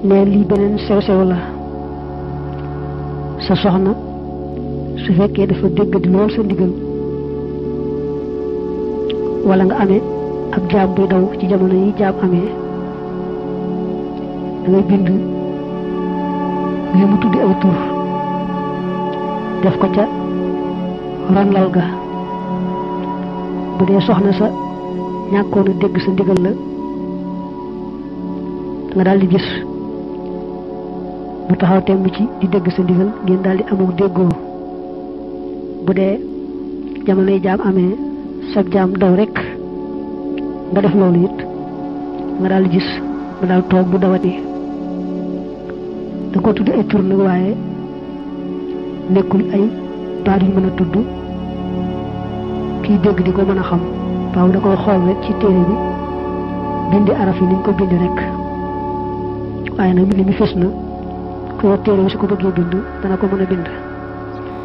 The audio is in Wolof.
ne lii beneen sew sew la sa soxna su fekkee dafa dégg lool sa ndigal wala nga amee ab jaam buy daw ci jamono yi jaam amee da ngay bind li mu tuddi ay tur def ko ca ronlal ga bu dee soxna sa ñàkkoon a dégg sa ndigal la nga daal di gis bu taxaw temb ci di dégg sa ndigal ngeen daal di amul déggoo bu dee jamonoy jaam amee sab jaam daw rek nga def loolu it nga daal di gis nga daal toog bu dawati da ko tudd ay tur nag waaye nekkul ay baat yu mën a tudd kiy dégg di ko mën a xam waaw da koy xool rek ci téere bi bindi araf yi niñ ko bind rek waaye nag mbind mi fës na ko téere bi su ko bëggee bind dana ko mën a bind